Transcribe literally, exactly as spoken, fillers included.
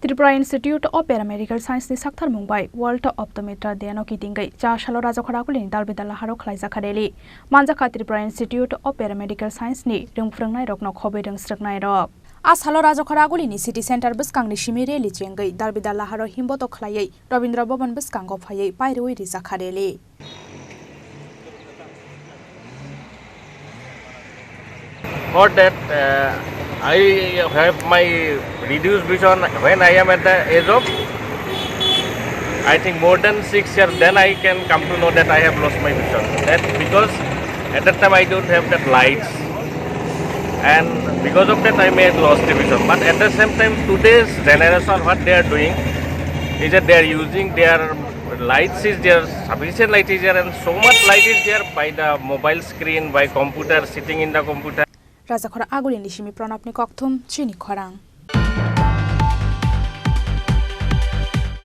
Tripura Institute of Paramedical Science ni saktharmung bai World Optometer Day no kitingwi cha salo Rajakhor Aguli ni Dalbidal Laharo khlaijak kha rally. Manjakha Tripura Institute of Paramedical Science ni rwngphwrwngnairokno khobwi rwngsrwknairok. A salo Rajakhor Aguli ni City Center bwskangni simi rally chengwi Dalbidal Laharo himboto khlaiwi Rabindra Bhavan bwskango phaiwi pairwi rijak kha rally. For that, uh, I have my reduced vision when I am at the age of, I think, more than six years. Then I can come to know that I have lost my vision. That because at that time I don't have that lights, and because of that I may have lost the vision. But at the same time, today's generation, what they are doing is that they are using their lights is there, sufficient light is there, and so much light is there by the mobile screen, by computer, sitting in the computer. Rajakhor Aguli ni simi Pranab ni kokthum chini khorang.